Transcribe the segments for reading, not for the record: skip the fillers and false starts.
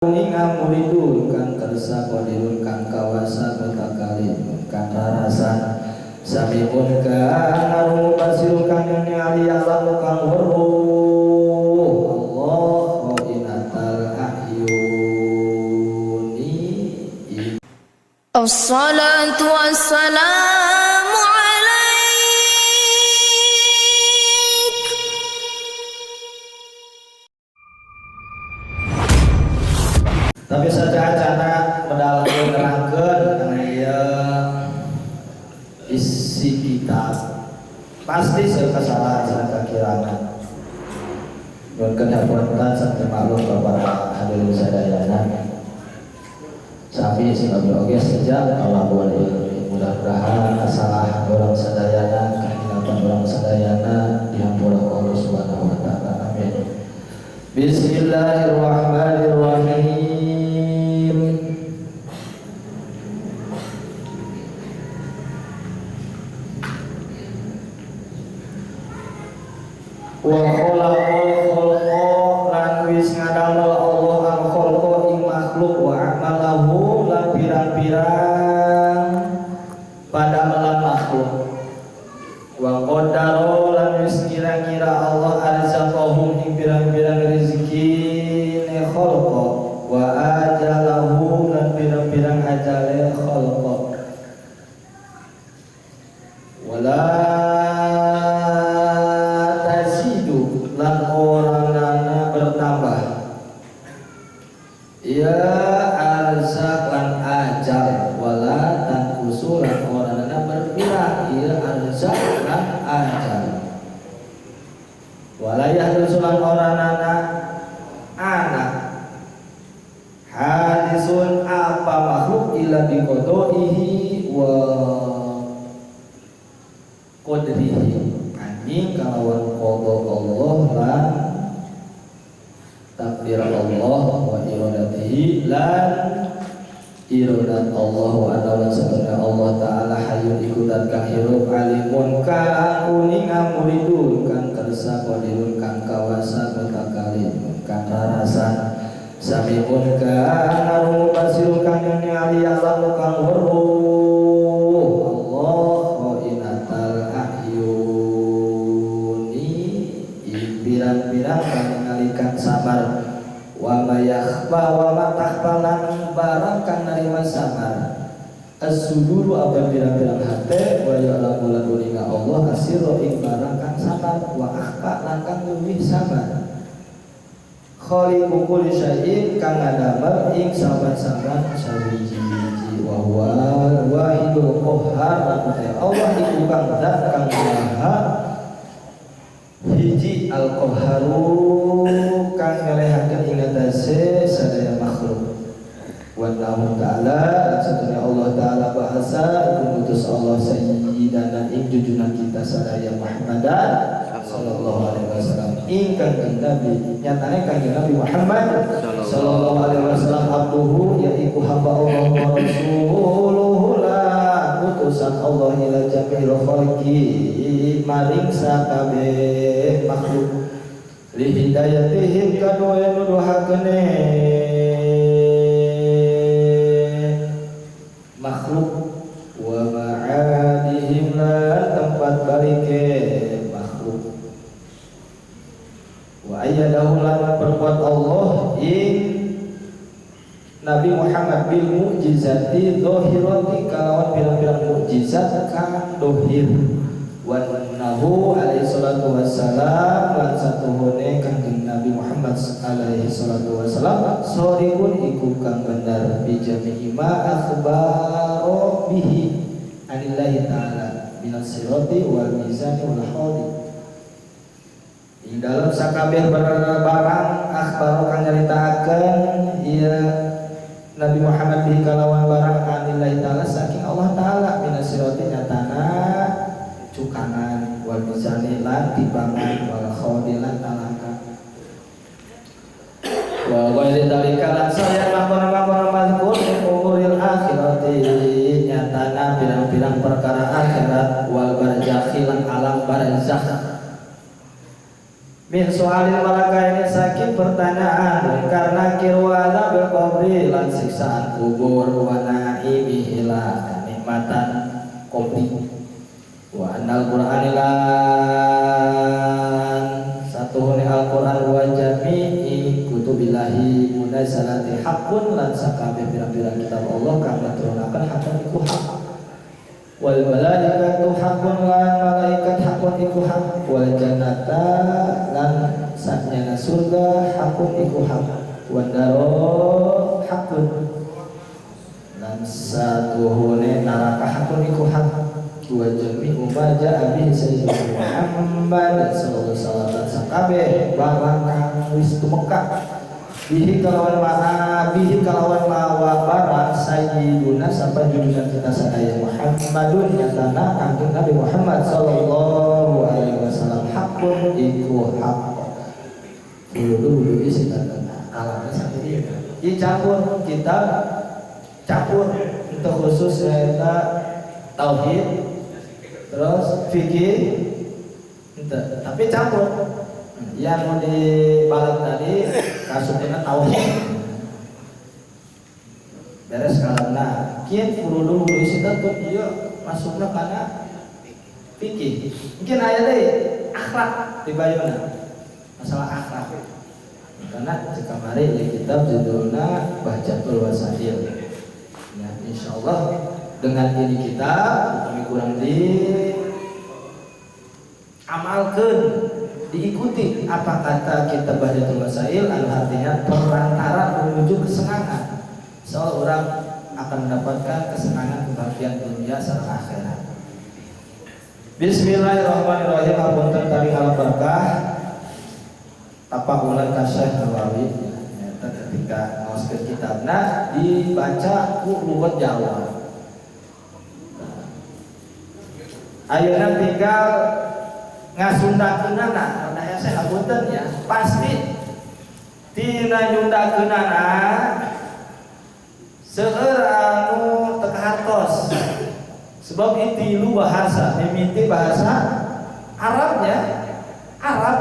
Ninga muridun kang kersa qadirun kang kawasa mutakalim kang rarasan samiun kang ngarungu basirun kang ningali ya'lamu kang weruh Allah inatal ahyuni. Assalatu wassalamu alaik. Tapi saja acana medal nerangkeun karena ieu isi kitab pasti seueur kesalahan sareng kakirangan. Nyuhunkeun hapunten sareng maklum ka para hadirin sadayana. Sami sing abdi oge sejak talabul ilmi, mudah-mudahan kasalah urang sadayana, kahilapan urang sadayana dihampura ku Allah Subhanahu wa taala. Amin. Bismillahirrahmanirrahim. Wa khalaqal khalqa lan wis ngadamel Allah al khalqa ing makhluk wa amalahu lan pirang-pirang padamelan makhluk. Wa qaddara lan wis ngira-ngira Allah arzaqahum ing pirang-pirang rezekine khalqa wa ajalahum lan pirang-pirang ajale khalqa. Wala lan oranana bertambah ya arzak lan ajal wala tanqusu lan oranana berkurang ya arzak lan ajal wala yahdusu lan oranana anak hadisun apa makhluk illa biqadaihi wa qadrihi anjing kalawan qada Allah lan takdir Allah wa iradatihi lan iradat Allah wa anna lan satuna Allah ta'ala hayyun iku dat kang hirup alimun kang uninga muridun kang kersa qadirun kang kawasa mutakalim kang rarasan samiun kang ngarungu basirun kang ningali ya'lamu kang weruh Allah inatal ahyuni pirang-pirang kang ngalikan sabar wa mayakhfa wa ma takhfa lan barang kang narima sabar as-suduru apa pirang-pirang hate wa ya'lamu lan uninga Allah asirra ing barang kang sabar wa akhfa lan kang luwih sabar khaliqu kulli syai'in kang ngadamel ing saban-saban sawiji-wiji wa huwal wahidul qahhar lan Allah iku kang zat kang maha hiji al-qahharu kang ngelehakeun ing atase sadaya makhluk. Wa ta'ala satuna Allah ta'ala bahasa iku ngutus Allah sayyidana ing junjungan kita sadaya Muhammadan sallallahu alaihi wasallam ing kanjeng Nabi nyatane kanjeng Nabi Muhammad sallallahu alaihi wasallam abduhu yaiku hamba Allah wa rasuluhu la utusan Allah ila jami'il khalqi maring sakabeh makhluk li hidayatihim kaduwe nuduhakene makhluk wa ma'adihim lan tempat balike makhluk wa ayyadahu lan perkuat Allah ing Nabi Muhammad bil mukjizati zahirati kalawan pirang-pirang mukjizat kang dohir wa annahu alaihi salatu wassalam lan satuhune kanjeng Nabi Muhammad alaihi salatu wassalam shadiqun iku kang bener bi jami'i ma akhbaro bihi anillahi ta'ala minas sirati wal mizani wal haudi ing dalam sakabeh barang akhbaro kang nyaritakeun ieu Nabi Muhammad bihi kalawan barang anillahi ta'ala saking Allah ta'ala minas sirati nyatana cukangan wal mizani lan timbangan wal khawdi lan talaka wa ghairi dzalika lan saya mangkono-mangkono mazkur min umuril akhirati nyatana pirang-pirang perkara akhirat wal barzakhi lan alam barzakh min soalil malaka ini saking pertanyaan karena kirwala bil qabri lan siksaan kubur wa naimihi lan kenikmatan kubur wa annal qur'an lan satuhune Al-Qur'an wa jami'i kutubillahi munazzalati haqqun lan sakabeh pirang-pirang kitab Allah kang diturunaken haqqun iku hak wal malaikatu haqqun lan malaikat haqqun iku hak wal jannata lan saknyana surga haqqun iku hak wan naro haqqun lan satuhune neraka haqqun iku hak wa jami'u ma ja'a bihi sayyidina Muhammad sallallahu alaihi wasallam sakabeh barang kang wis tumeka bihi kalawan ma bihi kalawan mawa barang sayyiduna sampai junjungan kita sadaya Muhammadun nyatana kanjeng Nabi Muhammad sallallahu alaihi wasallam hakun iku hak dulu isi tanda kalamnya sendiri i campur kitab campur untuk khusus eta tauhid terus fikih tapi campur yang mau dibalat tadi kasupnya tauhid beres karena kian furudul isi tentu iya masuknya karena fikih mungkin ayat deh akhlak di bayona masalah akhlak karena jika mari ya kitab judulnya Bahjatul Wasail ya insyaallah dengan ini kita kami kurang di amalkan diikuti apa kata kitab Bahjatul Wasail anu artinya perantara menuju kesenangan soal orang akan mendapatkan kesenangan kebahagiaan dunia serta akhirat. Bismillahirrahmanirrahim. Hapunten tadi kalau berkah tapakulan ka Syekh Nawawi nyata ketika ngaoskeun kitabna dibaca ku lugat Jawa. Ayeuna tinggal ngasundakeunana, rada hese hapunten ya. Pasti tina nyundakeunana seueur anu teu kahartos. Sebab tilu bahasa, mimiti bahasa Arabnya, Arab.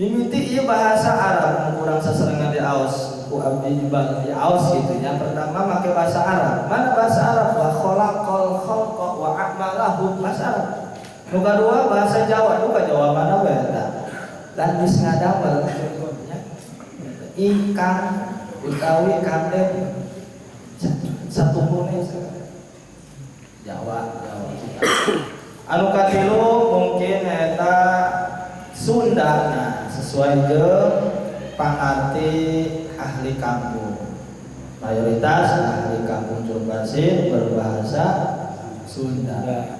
Mimiti ieu bahasa Arab kurang sasarengan di Aos, ku abdi di Aos gitu ya. Pertama make bahasa Arab. Mana bahasa Arab? Wa khalaqal khalqa wa a'malahu bahasa Arab. Nu kadua bahasa Jawa, nu ka Jawa mana we eta? Lan geus ngadamel nya. Ingkang utawi kandep satuhune Jawa, Jawa kita. Anu katilu mungkin eta Sunda, nah sesuai jeung pangarti ahli kampung. Mayoritas ahli kampung Curug Pasir berbahasa Sunda.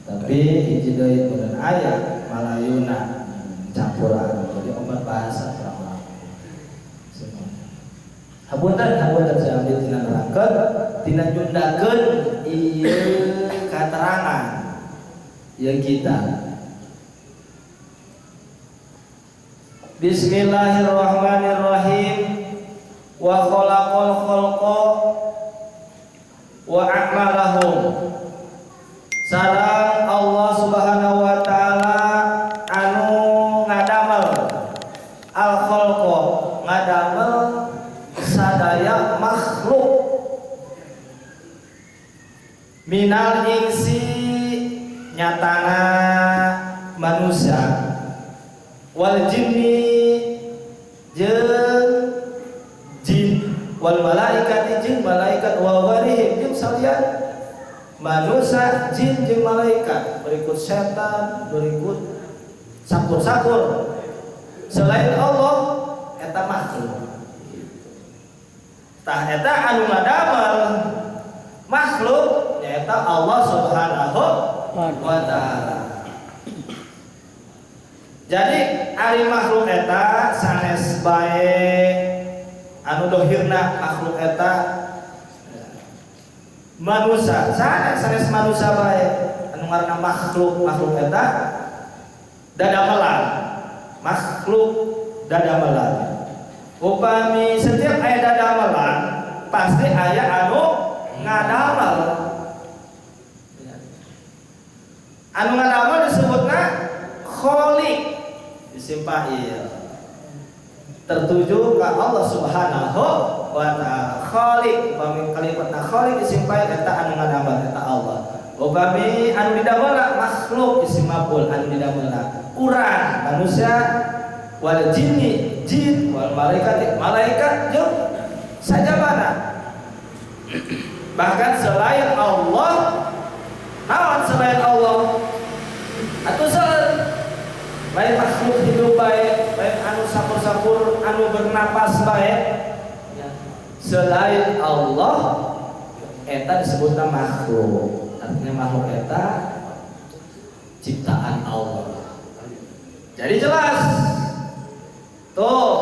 Tapi hiji deui meureun aya Malayuna campuran. Jadi obat bahasa orang-orang. Hapunten, hapunten saya ambil tina nerangkeun, tina nyundakeun ieu katerangan ieu kita. Bismillahirrahmanirrahim. Wa khalaqal khalqa wa a'malahum. Sareng Allah Subhanahu wa taala anu ngadamel al khalqa, ngadamel sadaya makhluk minal insi nyatana manusia wal jinni jeung jin wal malaikati jeung malaikat wa ghairihim jeung salian manusia jin jeung malaikat berikut setan berikut sakur-sakur selain Allah eta makhluk. Tah eta anu ngadamel makhluk nyaeta Allah Subhanahu wa taala. Jadi ari makhluk eta sanes bae anu dohirna makhluk eta manusia, sanes sanes manusia bae anu ngaranna makhluk, makhluk eta dadamelan, makhluk dadamelan. Upami setiap aya dadamelan pasti aya anu ngadamel. Anu ngadamel disebutna kholiq, isim fa'il. Tertuju ka Allah Subhanahu wa ta'ala. Khaliq upami kalimatna khaliq isim fa'il eta anu ngadamel eta Allah. Upami anu didamelna makhluk isim maf'ul anu didamelna urang manusia wal jinni jin wal malaikati malaikat jeung sajabana. Bahkan selain Allah, naon selain Allah atau selain makhluk hidup baik, lain anu sapur-sapur anu bernapas baik, selain Allah eta disebutna makhluk. Artinya makhluk eta ciptaan Allah. Jadi jelas tuh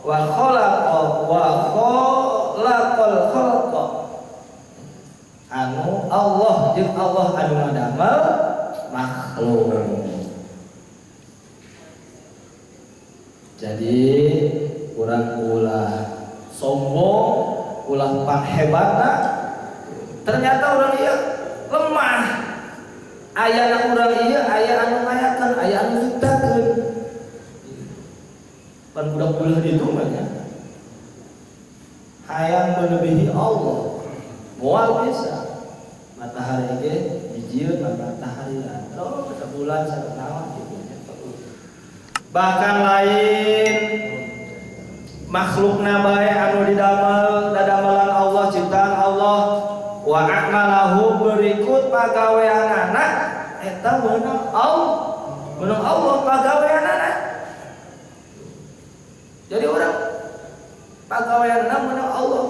wa khalaqa wa khalaqal khalqa anu Allah jeung Allah anu ngadamel makhluk. Jadi urang ulah sombong, ulah panghebatna. Ternyata urang ieu lemah. Ayana urang ieu aya anu ngayakeun, aya anu nyiptakeun. Pan budak beulah ditu mah nya. Hayang melebihi Allah. Moal bisa. Matahari ge dijieun matahari terus sebulan sakunaon gitu nya. Bahkan lain makhlukna bae anu didamel dadamelan Allah ciptaan Allah wa a'malahu berikut pagaweanana eta meunang Allah, meunang Allah pagaweanana. Jadi orang pagaweanana meunang Allah.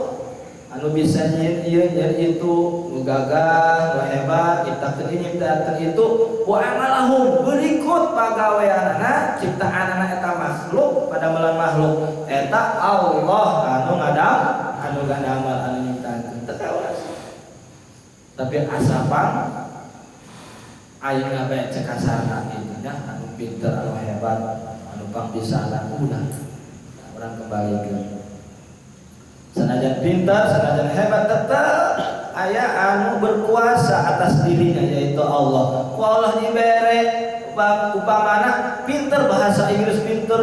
Anu bisa nyieun ieu nyieun itu, nu gagah, nu hebat, nyiptakeun ini nyiptakeun itu, wa amalahum berikut pagaweanana ciptaanana eta makhluk padamelan makhluk eta Allah anu ngadam anu ngadamel anu nyiptakeun teu kawas. Tapi asapang ayeuna bae cek kasarna kitu nya anu pinter anu hebat anu pangbisana ulah urang kembalikeun. Sanajan pintar, sanajan hebat, tetap aya anu berkuasa atas dirinya yaitu Allah. Ku Allah dibere upamana pinter bahasa Inggris, pinter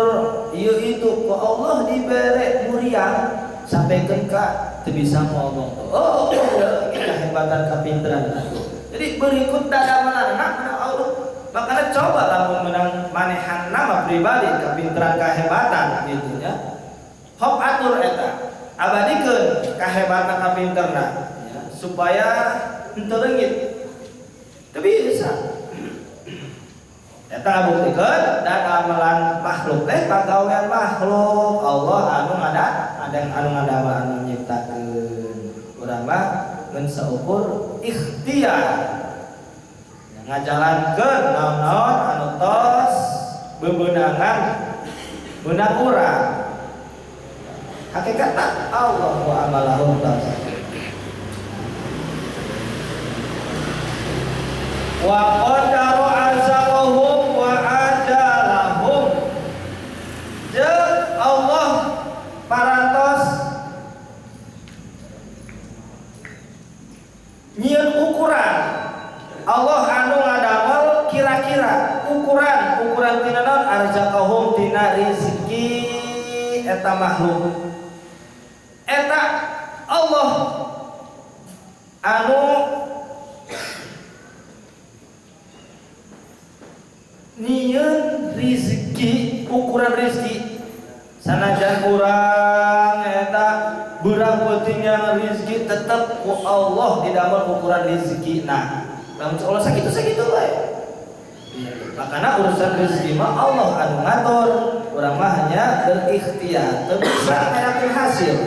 ieu itu, ku Allah dibere muriang sampaikan ka teu bisa ngomong. Oh, kehebatan kapinteran itu. Jadi berikut dadamelanna menang Allah. Makanya coba lamun menang manehan nama pribadi kapinteran kahebatan gitu nya. Hop atur eta. Abadikeun kahebatan kapinterna ya, supaya henteu leungit. Teu bisa. Eta ngabuktikeun dadamelan makhluk teh pagawean makhluk Allah anu ngada ada anu ngadamel anu nyiptakeun. Urang mah ngan saukur ikhtiar. Ngajalankeun naon-naon anu tos bebeunangan beunang urang. Hakikatna Allah wa amalahum tas. Wa qadara arzaqahum wa ajalahum. Jeung Allah parantos nyieun ukuran. Allah anu ngadamel kira-kira ukuran tina naon arzaqahum tina rezeki eta makhluk. Eta Allah anu nyieun rezeki ukuran rezeki sanajan urang eta beurang peuting yang rezeki tetep ku Allah didamel ukuran rezeki. Nah, lamun Allah sakitu bae. Makana urusan rezeki mah Allah anu ngatur, urang mah hanya berikhtiar, teu bisa ngayakeun hasil.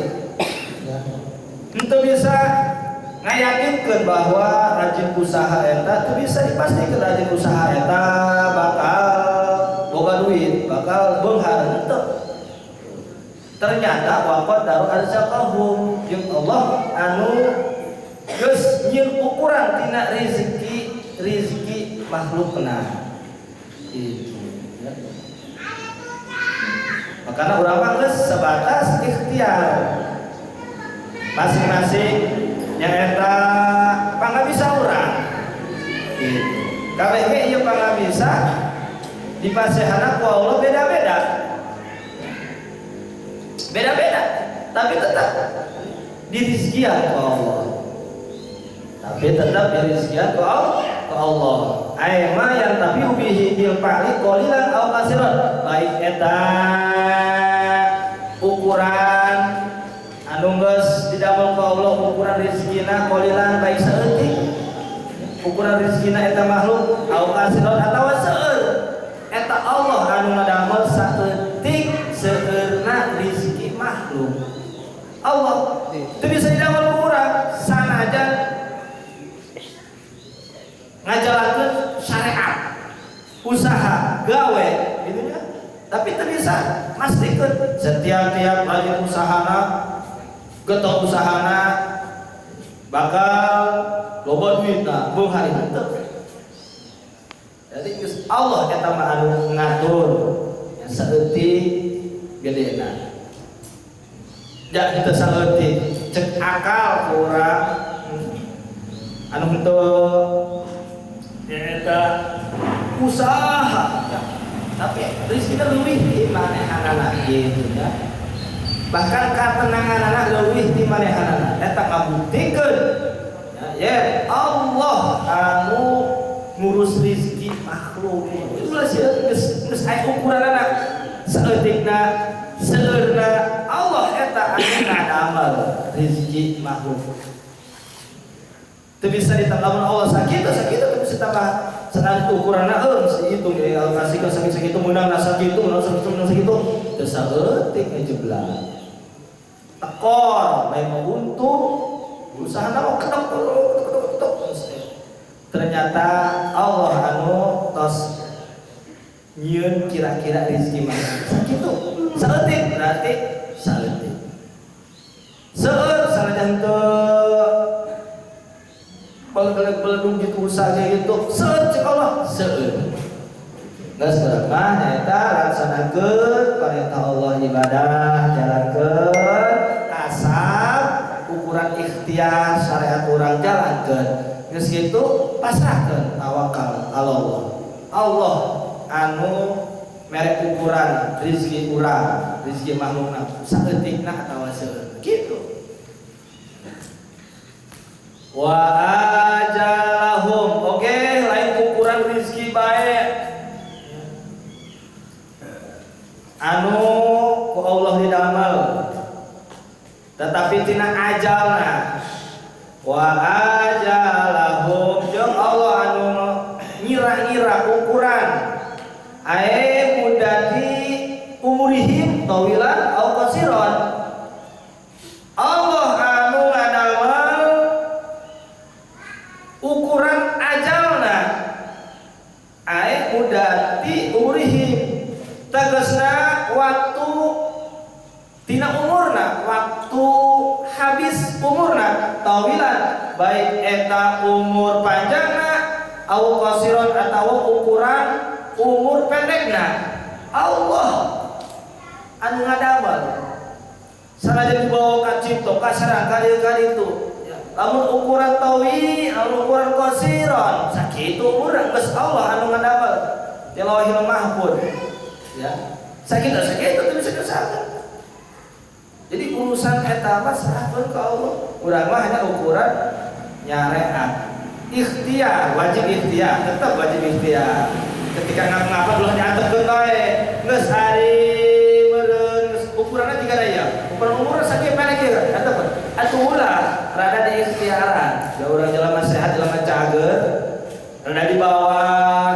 Teu bisa ngayakinkeun bahwa rajin usaha eta teu bisa dipastikan rajin usaha eta bakal boga duit, bakal beunghar henteu. Ternyata waqad daru arzaqahum jeung Allah anu geus nyieun ukuran tina rezeki makhlukna. Itu ya. Makana urang mah geus sebatas ikhtiar. Masing-masing nyaeta pangabisa urang. Gitu. Kabeh ge ieu pangabisa dipasehana ku Allah beda-beda. Beda-beda, tapi tetap dirizkian ku Allah. Tapi tetap dirizkian ku Allah. Ai ma yang tapi bihi bil fa'li qalilan aw kasiran. Baik eta ukuran anu geus didamel ku Allah ukuran rezekina qalilan baik saeutik. Ukuran rezekina eta makhluk aw kasiran atawa seueur. Eta Allah anu ngadamel saeutik seueurna rezeki makhluk. Allah itu bisa didamel ku urang sanajan ngajalankeun syariat, usaha, gawe gitu nya. Tapi teu bisa mastikeun setiap-tiap rajin usahana, getol usahana bakal loba duitna beunghar henteu. Jadi geus Allah eta mah anu ngatur nya saeutik gedena. Ja teu saeutik cek akal ku urang anu henteu eta usaha ya. Tapi rezekina leuwih ti manehanana gitu ya. Bahkan katenanganana leuwih ti manehanana eta ngabuktikeun ya, Allah anu ngurus rezeki makhluk. Ulah sieun geus aya ukuranana saeutikna seueurna Allah eta anu ngadamel rezeki makhluk. Teu bisa ditambah Allah sakitu sakitu teu bisa tambah sanad ukuranna eueuh hitung ya kasihkeun sakitu meunang sakitu meunang sakitu meunang sakitu teu saeutik ngejeblak. Tekor bae untung usahana mah ketok ketok. Ternyata Allah anu tos nyieun kira-kira rezeki mah sakitu saeutik berarti saeutik. Seueur sanajan teu beledung gitu usaha gitu seueur cek Allah seueur. Geus mah nyaeta laksanakeun perintah Allah ibadah jalankeun kasab ukuran ikhtiar syariat urang jalankeun. Geus kitu pasrahkeun tawakal Allah. Allah anu mere ukuran rezeki urang, rezeki makhlukna saeutikna atawa seueur. Kitu. Wa ajalahum. Oke, lain ukuran rezeki bae anu ku Allah didamel. Tetapi tina ajalna. Wa ajalahum jeung Allah anu ngira-ngira ukuran ae mudati umurihim tawilan au qasiran. Allah anu ngadamel ukuran ajalna ae mudati umurihim tegasna waktu tina umurna, waktu habis umurna tawilan baik eta umur panjangna au qasiran atawa ukuran umur pendekna. Allah anu ngadamel sanajan dibawa ka cipto ka sarang ka dieu ka ditu. Lamun ukuran tawi, lamun ukuran qasiran sakitu umurna geus Allah anu ngadamel di Lauhil Mahfuz. Ya. Sakitu sakitu teu bisa diusahakeun. Jadi urusan eta mah serahkeun ka Allah. Urang mah hanya ukuran nyareat. Ikhtiar, wajib ikhtiar, tetap wajib ikhtiar. Ketika ngapa-ngapa ulah diantepkeun bae. Geus ari meureun geus ukuranna jiga daya. Ukuran umur sakieu pendek ieu, antepkeun. Atuh ulah rada diikhtiaran. Da urang jelema sehat, jelema cager, rada dibawa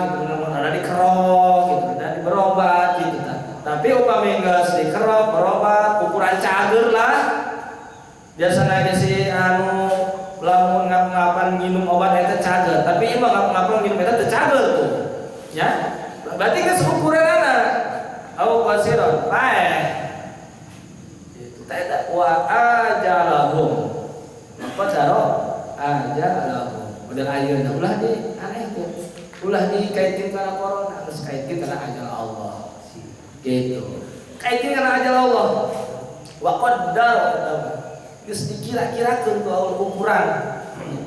gitu, rada dikerok gitu, rada diberobat gitu tah. Tapi upami geus dikerok, berobat, ukuran cager lah. Biasana ge si anu lamun ngap-ngapan nginum obat eta cager, tapi ieu mah ngap-ngapan nginum eta teu cager tuh. Ya. Berarti geus ukuranana. Au qasiran paeh. Itu teh wa ajalahum. Apa caro ajalahum. Model ayeuna ulah di anehkeun. Ulah dikaitkeun kana corona, geus kaitkeun kana ajal Allah. Gitu. Kaitkeun kana ajal Allah. Wa qaddar eta geus dikira-kirakeun ku Allah ukuran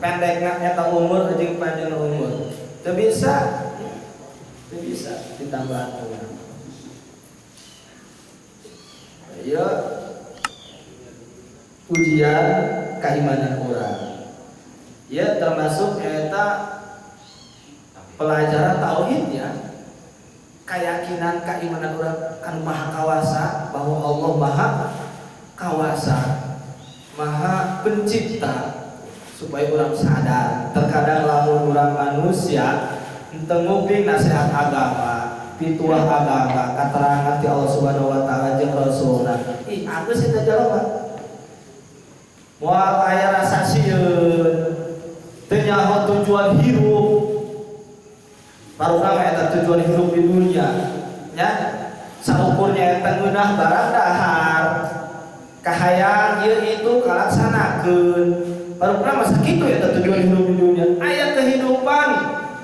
pendekna eta umur jeung panjangna umur. Teu bisa bisa ditambahan urang. Ya Ujian keimanan urang. Ya termasuk eta pelajaran tauhidnya, keyakinan keimanan urang kan maha kawasa, bahwa Allah maha kawasa, maha pencipta, supaya orang sadar. Terkadang lamun orang manusia henteu nguping nasihat agama, pituah agama, keterangan ti Allah Subhanahu wa taala jeung Rasulna. Ih, aku sih teh jelema. Moal aya rasa sieun, teu nyaho tujuan hirup. Baruna mah eta tujuan hirup di dunia, nya. Saukurnya eta ngeunah barang dahar. Kahayang ieu itu kalaksanakeun. Baruna mah sakitu eta tujuan hirup di dunia. Aya kehidupan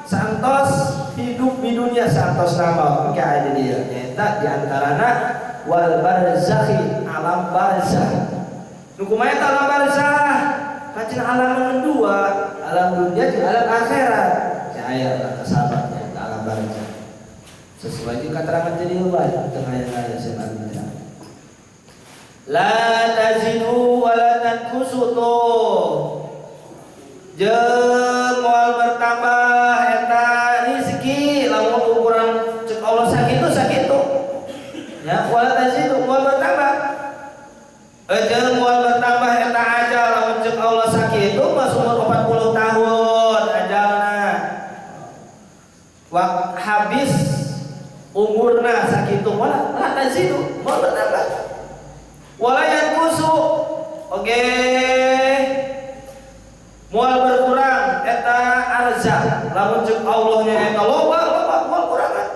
santos hidup di dunia santos nama engke aya di dieu nyaeta di antarana wal barzakhi, alam barzakh. Nu kumaha eta alam barzakh? Pancen alam nu dua, alam dunia jeung alam akhirat. Ya aya urang sahabatnya eta alam barzakh. Sesuai jeung katerangan jadi bae teu aya cenah. La tazidu wa la tanqusu tuh. Jeung moal bertambah eta rezeki lamun ukuran cek Allah sakitu sakitu. Ya, wala tazidu moal bertambah. Jeung moal bertambah eta ajal lamun cek Allah sakitu mah umur 40 tahun ajalna. Wak habis umurna sakitu wala la tazidu moal bertambah. Wala yanqusu oge moal berkurang eta arzak lamun ceuk Allah nya eta loba loba moal kurangan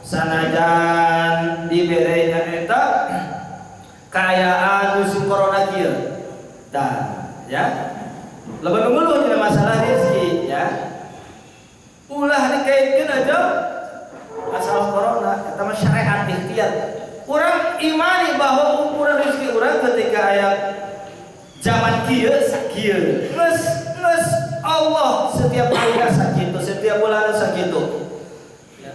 sanajan diberenya eta kaayaan musim corona kieu tah ya loba nu ngeluh dina masalah rezeki ya ulah dikaitkeun aja masalah corona eta mah syariat ikhtiar. Urang imani bahwa ukuran rezeki urang ketika aya zaman kieu sakieu. Geus geus Allah setiap hari sakitu, setiap bulan sakitu. Ya.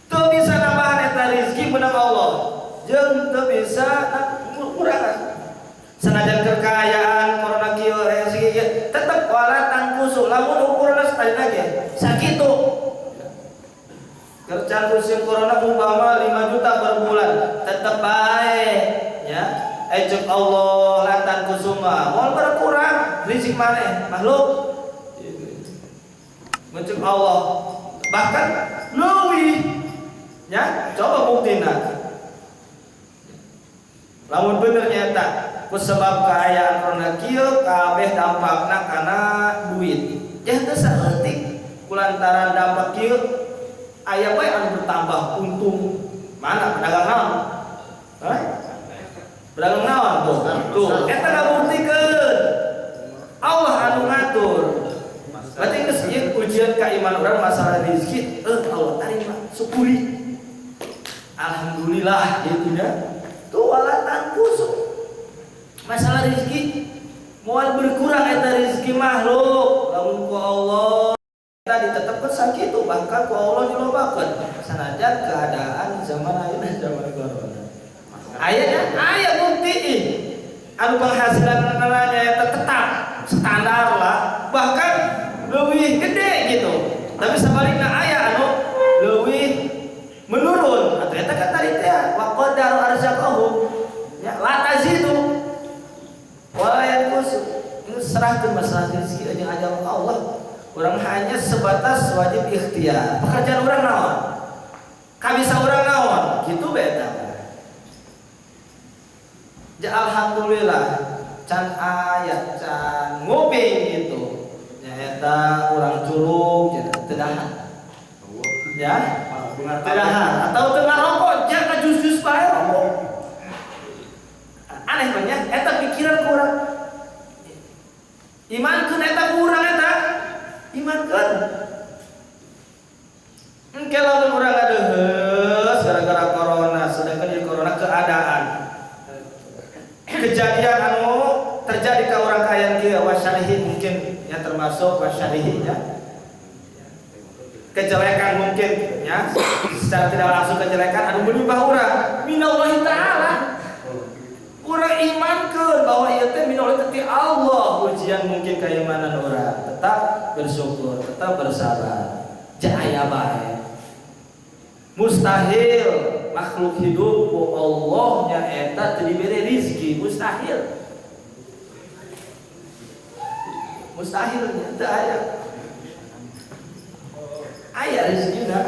Teu bisa nambahan eta rezeki menang Allah. Jeung teu bisa kurangan. Sanajan kekayaan corona kieu rezeki kieu tetep wala tangkusu lamun ukuranna tadina ge sakitu. Kerjaan musim corona umpama 5 juta per bulan tetep bae ya. Ejek Allah lantan kusuma moal berkurang rezeki maneh makhluk mencek Allah bahkan leuwih ya. Coba buktina lamun bener nyata ku sebab kaayaan corona kieu kabeh dampakna kana duit ya teu saeutik kulantaran dampak kieu aya bae anu bertambah untung. Mana pedagang naon? Hah? Pedagang naon tuh? Tuh, eta ngabuktikeun Allah anu ngatur. Berarti geus ieu ujian keimanan urang masalah rezeki, Allah tarima, syukuri. Alhamdulillah gitu nya. Tuh wala tangkusu. Masalah rezeki moal berkurang eta rezeki makhluk lamun ku Allah ditetapkan sakitu bahkan ku Allah dilobakeun sanajan keadaan zaman ayeuna zaman corona. Aya aya bukti anu penghasilan nya tetap standar lah bahkan leuwih gede gitu. Tapi sebaliknya aya anu leuwih menurun atau eta kan tadi teh wa qadaru arzaqahum ya la tazidu wa la yanqus. Serahkeun masalah rezeki jeung ajal Allah. Orang hanya sebatas wajib ikhtiar. Pekerjaan orang naon? Kabisa orang naon? Gitu beta. Ja alhamdulillah can aya can nguping gitu. Nyaeta urang curug teu dahar. Ya, teu dahar atau teu ngarokok, ja jus-jus bae rokok. Aneh mah nya, eta pikiran ku urang. Imankeun eta ku urang eta. Imankeun. Engke lamun urang ngadeuheus gara-gara corona, sedangkan di corona keadaan kejadian anu terjadi ke orang kaya kieu wasyarihi mungkin ya termasuk wasyarihi ya. Kejelekan mungkin ya secara tidak langsung kejelekan anu menimpa urang minallahi taala. Urang imankeun bahwa ieu teh minallahi pengujian mungkin keimanan urang, tetap bersyukur, tetap bersabar. Jaya bae. Mustahil makhluk hidup ku Allah nya eta teu dibere rezeki, mustahil. Mustahil nya teu aya. Aya rezekina.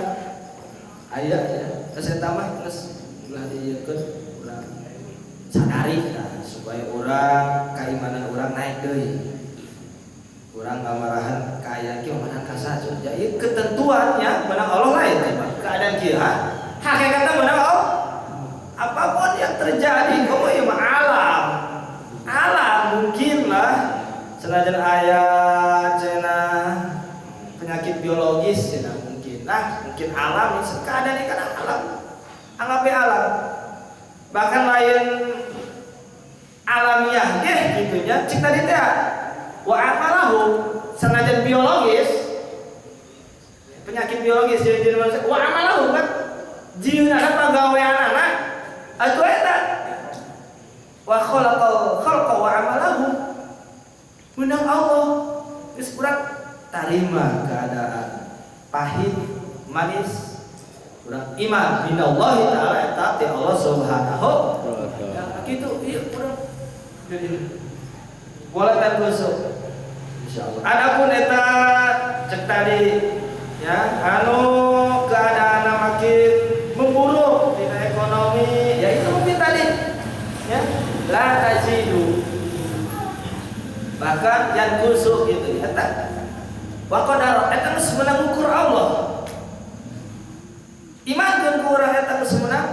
Aya ya. Geus eta mah geus ulah diieukeun urang. Sadari nah, supaya urang keimanan urang naik deui. Urang ngamarahan kaayaan kieu manahan ka saha. Jadi ketentuannya menang Allah lain teh keadaan kieu ha. Hakikatna menang Allah. Apapun yang terjadi komo ieu mah alam. Alam mungkinlah senajan aya cenah penyakit biologis cenah mungkin. Nah, mungkin alam keadaan ini kan alam. Anggapnya alam. Bahkan lain alamiah deh gitunya cik tadi teh wa amalahu senajan biologis penyakit biologis jadi manusia wa amalahu kan jieunna pagaweanana atuh eta wa khalaqal khalqa wa amalahu menang Allah geus urang tarima keadaan pahit manis urang iman minallahi ta'ala eta ti Allah subhanahu wa ta'ala kitu ieu urang wala tanqusuk insyaallah. Adapun eta cek tadi ya anu keadaan makin memburuk dina ekonomi ya itu mungkin tadi ya la tazidu bahkan yang kusuk gitu eta wa qadar eta geus meunang ukur Allah imankeun ku urang eta geus meunang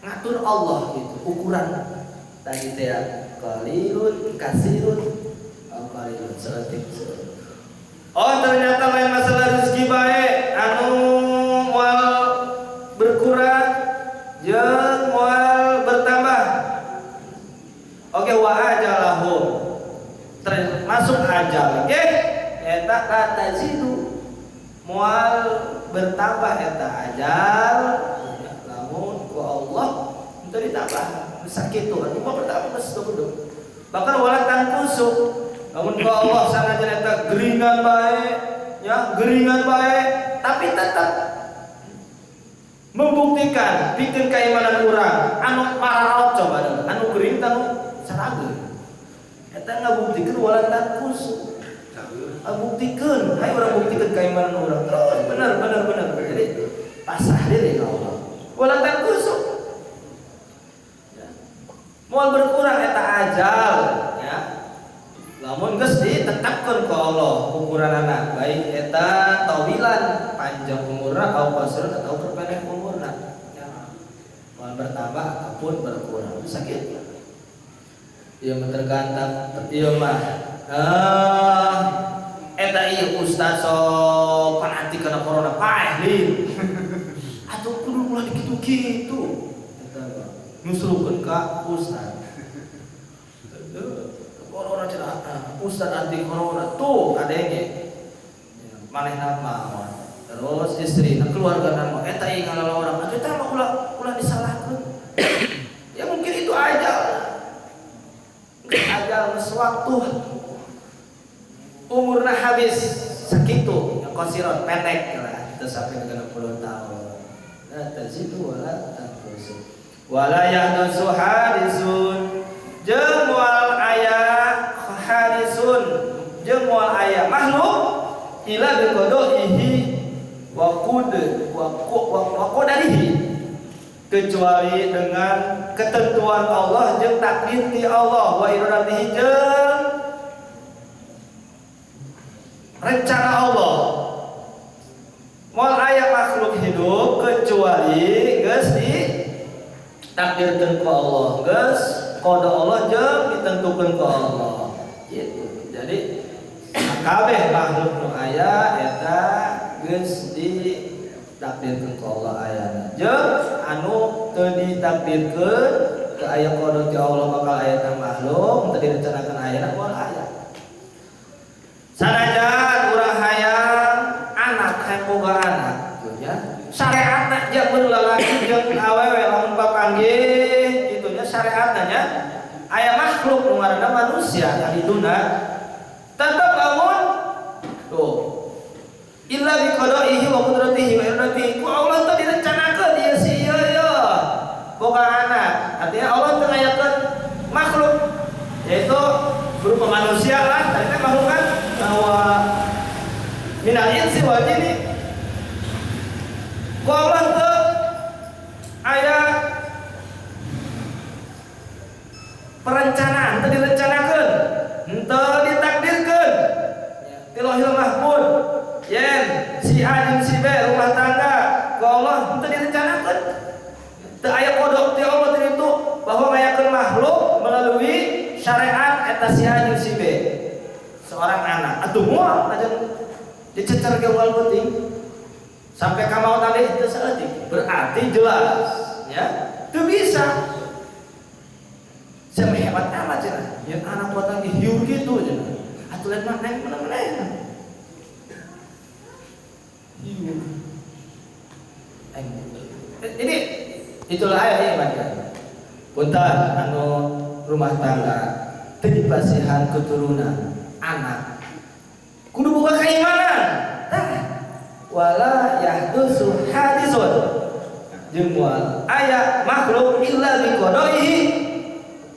ngatur Allah gitu ukuran tadi teh qalilun kasirun qalilun saeutik. Oh ternyata lain masalah rezeki bae anu moal berkurang jeung moal bertambah. Oke wa ajalahum termasuk ajal oke eta la tazidu moal bertambah eta ajal lamun ku Allah teu ditambah sakitu atuh mah bertambah geus kudu. Bahkan wala tanqusuk lamun ku Allah sanajan eta geringan bae ya geringan bae tapi tetap membuktikan pikeun keimanan urang anu pararaot coba anu gering tanu sarageun eta ngabuktikeun wala tanqusuk buktikeun hayu urang buktikeun keimanan urang terus bener bener bener jadi pasrah diri ka Allah wala tanqusuk moal berkurang eta ajal ya lamun geus ditetapkeun ku Allah ukuranana baik eta tawilan panjang umurna atau qasrun atau perpendek umurna ya moal bertambah ataupun berkurang sakit ieu mah tergantung ieu mah eta ieu ustaz sok fanatik kana corona paeh lin atuh kudu ulah dikitu-kitu nyusulkeun ka ustaz. Corona cenah ustaz anti corona tuh kadenge. Manehna mah terus istri keluarga mah eta ieu ngalawan urang atuh eta mah ulah disalahkeun. Ya mungkin itu ajal. Ajal geus waktu umurna habis sakitu yang qasiron pendek lah teu sampai 60 tahun. La tazidu wala tanqusu. Wala yahdusu hadisun jeung moal aya hadisun jeung moal aya makhluk ila biqadaihi wa qud wa qadarihi kecuali dengan ketentuan Allah jeung takdir ti Allah wa iradatihi jeung rencana Allah. Moal aya makhluk hidup kecuali geus di takdirkeun ku Allah, geus qada Allah jeung ditentukeun ku Allah. Gitu. Jadi kabeh makhluk nu aya eta geus ditakdirkeun ku Allah ayana. Jeung anu teu ditakdirkeun teu aya qada ti Allah bakal aya makhluk teu direncanakeun ayana moal aya. Sanajan urang hayang anak hayang boga anak gitu nya. Syariatna jeung lalaki jeung awewe lamun papanggih kitu nya syariatna nya. Aya makhluk nu ngaranna manusia kadituna tetep lamun tuh illa bi qada'ihi wa qudratihi wa iradatihi ku Allah teh direncanakeun ieu si ieu ieu boga anak. Artinya Allah teh ngayakeun makhluk yaitu berupa manusia lah, tadi kan makhluk kan bahwa minal insi wal jinni. Ku Allah teh aya perencanaan, teu direncanakeun, henteu ditakdirkeun. Ti Lauhil Mahfuz yen si A jeung si B rumah tangga ku Allah henteu direncanakeun. Teu aya kodok ti Allah ti ditu bahwa ngayakeun makhluk melalui syariat eta si A jeung si B. Seorang anak atuh moal aja dicecer ge moal penting. Sampai ka maot tadi teu saeutik. Berarti jelas ya, teu bisa. Saya hebat amat cenah. Yang anak buatan ge hiur kitu cenah. Atuh lain mah neng mana-mana. Hiur. Ini itulah ayat iman kan. Punten anu rumah tangga teu dipasihan keturunan anak. Kudu boga keimanan. Tah wala yahdusu hadisun. Jeung moal aya makhluk illa bi qada'ihi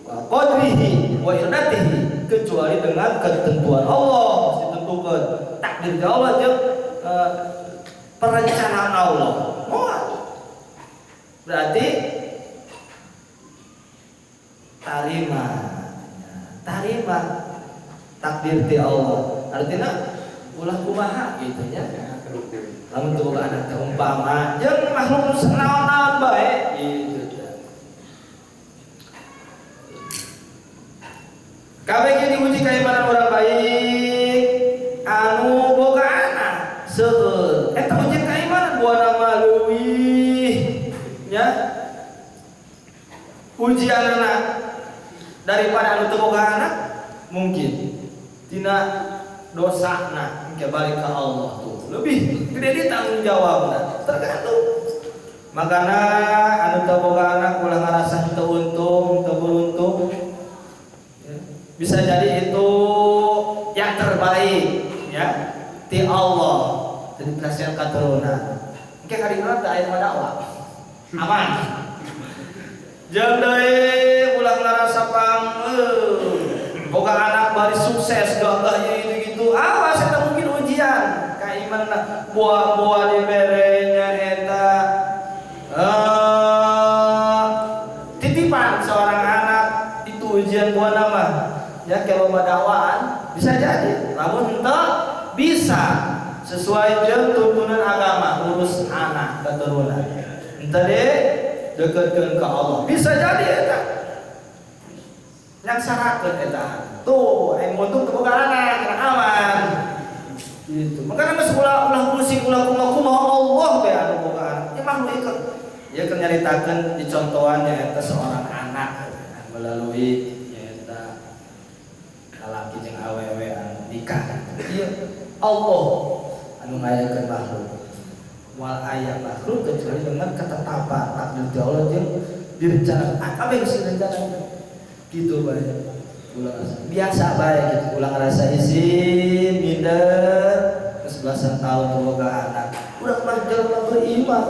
wa qadrihi wa iradatihi, kecuali dengan ketentuan Allah ditentukan takdir Allah jeung perencanaan Allah. Moal. Berarti tarima tarima takdir ti Allah. Artinya ulah kumaha gitu nya. Lamun teu boga anak teh umpama jeung makhluk nu naon-naon bae gitu teh. Kabeh ge diuji kaimanan urang baik anu boga anak seueur. Eta ujian keimanan buana mah leuwih nya. Ujian anak daripada anu teu boga anak mungkin tina dosana engke balik ke Allah tuh lebih gede di tanggung jawabna tergantung. Makana anu teu boga anak ulah ngarasa teu untung teu beruntung ya. Bisa jadi itu yang terbaik ya ti Allah jadi kasihan katurunan engke kadina teh aya dakwah aman. Jeung deui ulah ngarasa pang boga anak bari sukses gagah ieu gitu. Awas eta mungkin ujian kaimanna buah-buah diberenya eta titipan seorang anak itu ujian buah nama ya kalau dakwaan bisa jadi lamun henteu bisa sesuai jeung tuntunan agama urus anak keturunan henteu deh deketkeun ka Allah bisa jadi eta nyangsarakeun eta tuh aing untung teu boga anak kana aman gitu. Makana geus ulah pusing ulah kumaha Allah be anu boga anak ya makhluk ieu ya keur nyaritakeun dicontohan nyaeta seorang anak melalui nyaeta lalaki jeung awewe anu nikah. Ieu Allah anu ngayakeun makhluk moal aya makhluk kecuali dengan ketetapan takdir Allah jeung direncanakan kabeh geus direncanakeun gitu bae. Ulah biasa bae gitu, ulah ngerasa izin minder geus belasan tahun boga anak. Urang mah jelema beriman.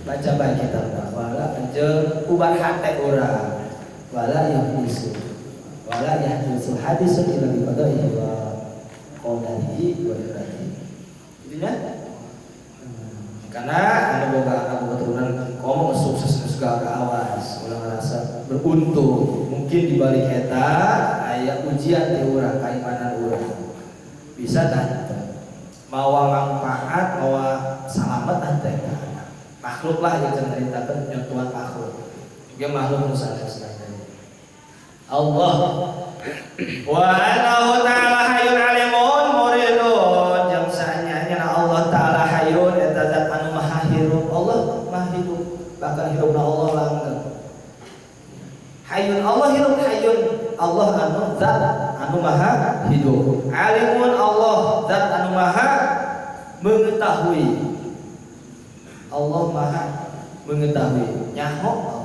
Baca bae kitab wala jeung ubar hate urang. Wala yahdisu. Wala yahdisu hadisun illa bi qada'ihi wa qadarihi wa iradihi. Intinya karena anu boga anak boga keturunan komo sukses geus gagah awas ulah ngerasa beruntung mungkin di balik eta aya ujian ti urang kaimanan urang bisa tah mawa manfaat mawa salamet tah teh makhluk lah yang nyaritakeun nyentuhan makhluk ge makhluk nu sanes. Allah wa annahu ta'ala hayyun alimun muridun jeung saanya Allah ta'ala hayyun eta zat anu maha hirup. Allah maha hidup bahkan hirupna Allah langgeng. Hayyun Allah hirup hayyun Allah anu zat anu maha hidup. Alimun Allah zat anu maha mengetahui. Allah maha mengetahui. Nyaho Allah.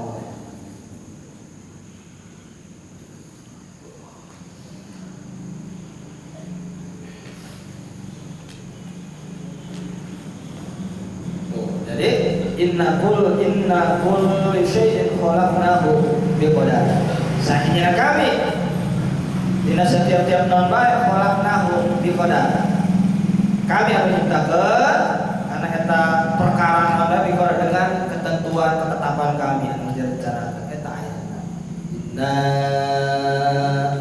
Inna kulli syai'in khalaqnahu biqadar. Sahihnya kami dina setiap-tiap non bae khalaqnahu biqadar. Kami anu nyiptakeun karena eta perkara anu biqadar dengan ketentuan ketetapan kami anu direncanakeun eta ayatna.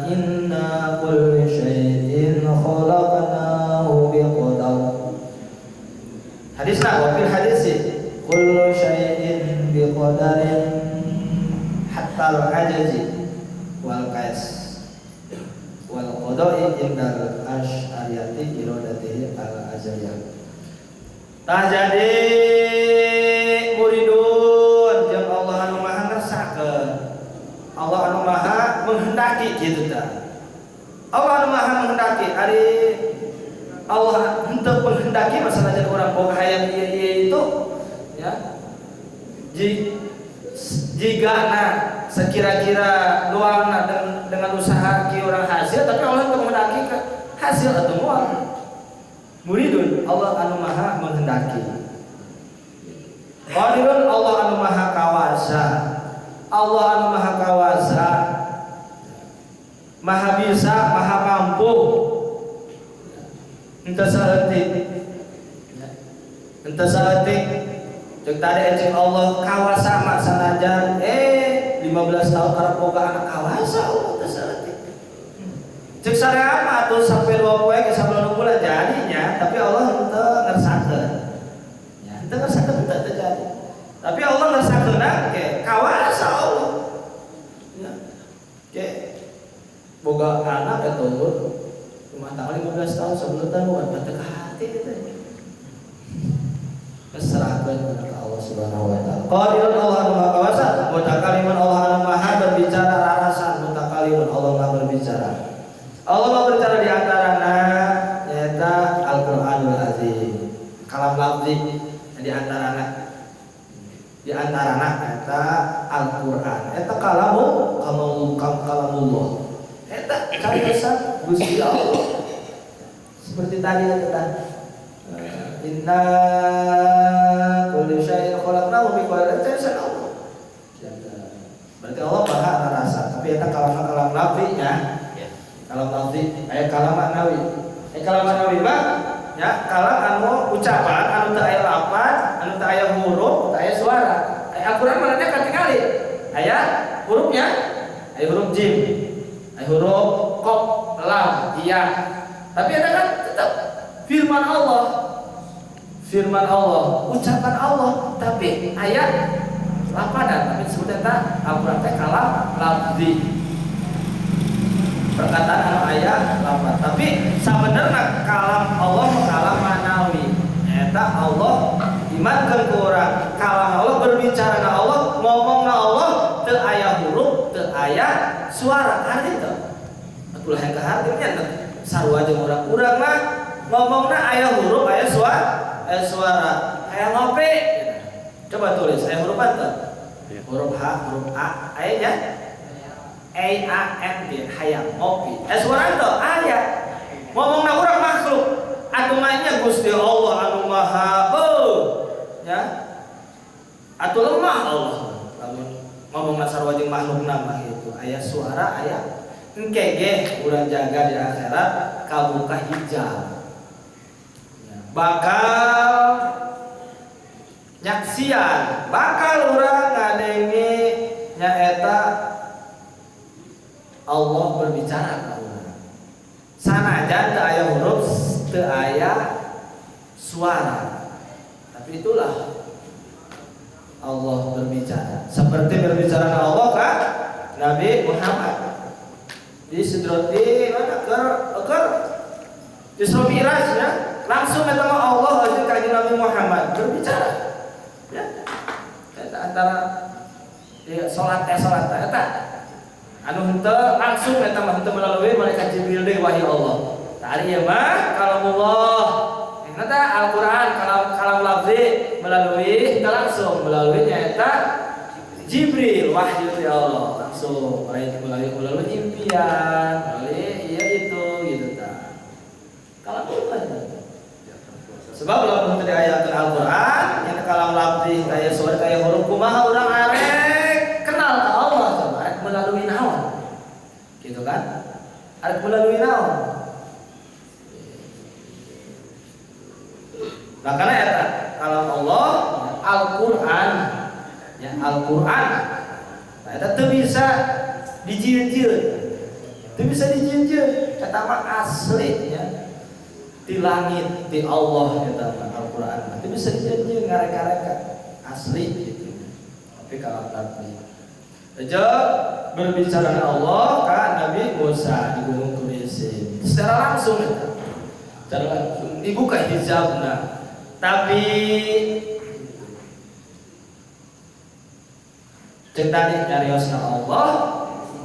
Inna kulli syai'in khalaqnahu biqadar. Hadisna wa fil hadisi kullu syai'in biqadarin hatta al-ajazi wal qais wal qada'i indal asy'ariyati iradatihi al-azaliyah. Tah jadi muridun jeung Allah anu maha ngersakeun, Allah anu maha menghendaki kitu tah. Allah anu maha menghendaki, ari Allah henteu menghendaki masalah jadi urang boga hayang ieu-ieu itu ya. Jigana sekira-kira doangna dengan usaha ki urang hasil, tapi Allah henteu menghendaki hasil atau moal. Muridun Allah anu maha menghendaki. Qadirun Allah anu maha kawasa. Allah anu maha kawasa, maha bisa, maha mampu. Henteu saeutik. Henteu saeutik. Ceuk tadi ceuk Allah kawasa mah sanajan 15 tahun karep boga anak kawasa Allah teu saeutik. Ceuk saream mah atuh sampai 2 poe ke 9 bulan jadinya, tapi Allah henteu ngersakeun. Ya, henteu ngersakeun henteu terjadi. Tapi Allah ngersakeun ke kawasa Allah. Ya. Ke boga anak eta rumah tangga 15 tahun sebelum tahun bukan teu hati gitu. Serahkan kepada Allah Subhanahu wa taala. Qadirun Allah anu maha kawasa, mutakalimun Allah anu maha berbicara rarasan, mutakalimun Allah maha berbicara. Allah maha berbicara di antarana nyaeta Al-Qur'anul Azim. Kalam lafzi di antarana. Di antarana nyaeta Al-Qur'an. Eta kalamu kalamullah. Eta cariosan Gusti Allah. Seperti tadi eta inna kulli syai'in khalaqnahu biqadarin, cariosan Allah. Berarti Allah maha rasa, tapi eta kalam lafzinya. Kalam lafzi aya kalam maknawi. Kalam maknawi mah ya kalam anu ucapan anu teu aya lafaz, anu teu aya huruf, teu aya suara. Aya Al-Qur'an mah nya katingali. Aya hurufnya, aya huruf jim, aya huruf qaf, lam, ya. Tapi ada kan tetap firman Allah. Firman Allah, ucapan Allah, tapi ayat lapadan, tapi disebutnya teh Al-Qur'an teh kalam lafzi. Perkataan anu aya lapan. Tapi sabenerna kalam Allah kalam manawi. Eta Allah imankeun ku urang. Kalam Allah berbicara na Allah, ngomongna Allah teu aya huruf, teu aya suara. Arti teu? Atuh lah yang kaharti nya sarua jeung urang. Urang mah ngomongna aya huruf, aya suara. Aya suara. Aya ngopi. Coba tulis aya huruf teu? Huruf H, huruf A, aya nya? A A M G hayang ngopi. Suara teu aya. Ngomongna urang makhluk. Atuh mah nya Gusti Allah anu maha ya. Atuh lemah Allah. Lamun ngomongna sarua jeung makhlukna mah kitu. Aya suara aya. Engke ge urang jaga di akhirat kabuka hijab. Bakal nyaksian, bakal urang ngadenge nyaeta Allah berbicara ka urang. Sanajan teu aya huruf, teu aya suara. Tapi itulah Allah berbicara. Seperti berbicara ka Allah ka Nabi Muhammad. Di sidrati mana keur Isra Mi'raj ya, langsung eta mah Allah jeung ka Nabi Muhammad berbicara. Ya. Eta antara ya salat eta anu henteu langsung eta mah henteu melalui malaikat Jibril deui wahyu Allah. Tadi ieu mah kalamullah. Eta Al-Qur'an kalam lafzi melalui henteu langsung melalui nyaeta Jibril wahyu ti Allah langsung melalui impian, melalui iya itu gitu ta. Kalamullah. Sebab lamun teu diayakeun Al-Qur'an nya kalam lafzi aya Arek melalui naon? Makanya eta kalau Allah Al-Qur'an ya Al-Qur'an. Nah, eta teu bisa dijieun-jieun. Teu bisa dijieun-jieun, eta mah asli ya. Di langit, di Allah eta mah Al-Qur'an. Teu bisa dijieun-jieun ngareka-reka, asli gitu. Tapi kalau Nabi aja berbicara dengan Allah ka Nabi Musa di Gunung Turisir secara langsung eta. Secara langsung dibuka hijabna. Tapi cek tadi nyariosna Allah,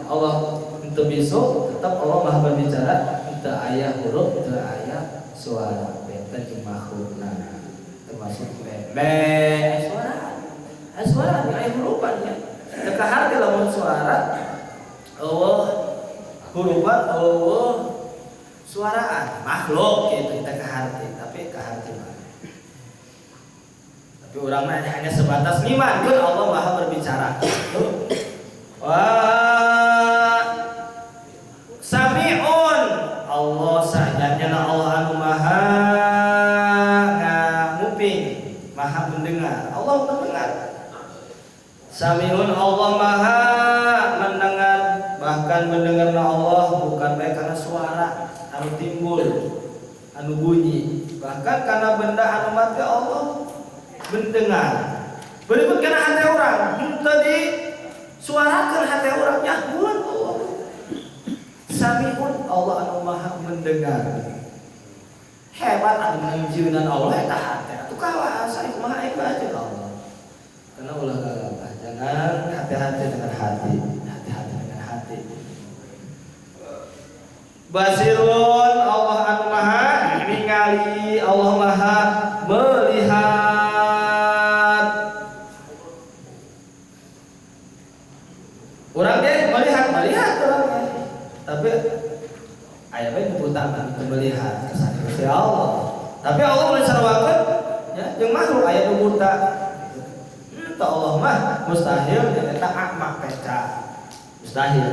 Allah henteu bisu, tetap Allah maha berbicara, henteu aya huruf, henteu aya suara, benten jeung makhlukna. Termasuk me suara. Aya suara aya hurupan nya. Teu kaharti lamun suara eueuh hurupan eueuh suaraan makhluk gitu kita kaharti, tapi kaharti mah. Tapi orang mah hanya sebatas ngiman ke Allah maha berbicara. Wah, sami'un Allah sajanya Allah anu maha nguping, maha mendengar. Allah mendengar. Sami'un Allah maha mendengar, bahkan mendengar Allah bukan baik karena suara anu timbul, anu bunyi, bahkan karena benda anu mati Allah mendengar. Berikut karena hati orang, henteu disuarakeun hati orang nyahuan Allah. Sami'un Allah anu maha mendengar. Hebat anu menjieunan Allah eta hate. Atuh kawasa kumaha hebat Allah. Karena ulah gagabah, jangan hati-hati dengan hati, hati-hati dengan hati. Basirun Allah anu maha ningali, Allah maha melihat. Orang ge melihat, melihat orang ge. Tapi aya bae nu utama untuk melihat kesan Gusti Allah. Tapi Allah mulai sarwakeun ya jeung makhluk aya nu buta. Henteu Allah mah mustahil eta akmak peca. Mustahil.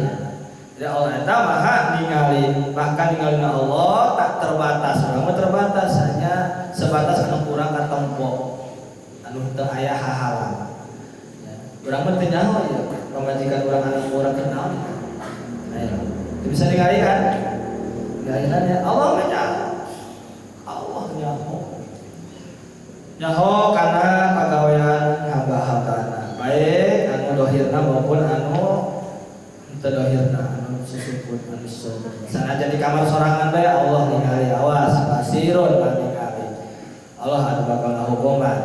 Jadi Allah eta maha ningali, bahkan ningalina Allah tak terbatas. Urang mah terbatas hanya sebatas anu kurang katempo. Anu teu aya hahalang. Ya, urang mah teu nyaho ya. Pamajikan urang anu kurang kenal. Ayo, teu bisa ningali kan? Ningalian ya Allah mah nyaho. Allah nyaho. Nyaho kana pagawean hamba-hambana, baik anu dohirna maupun anu teu dohirna, anu susuput anu susuput. Sanajan di kamar sorangan bae Allah ningali, awas basirun ningali. Allah anu bakal ngahukuman,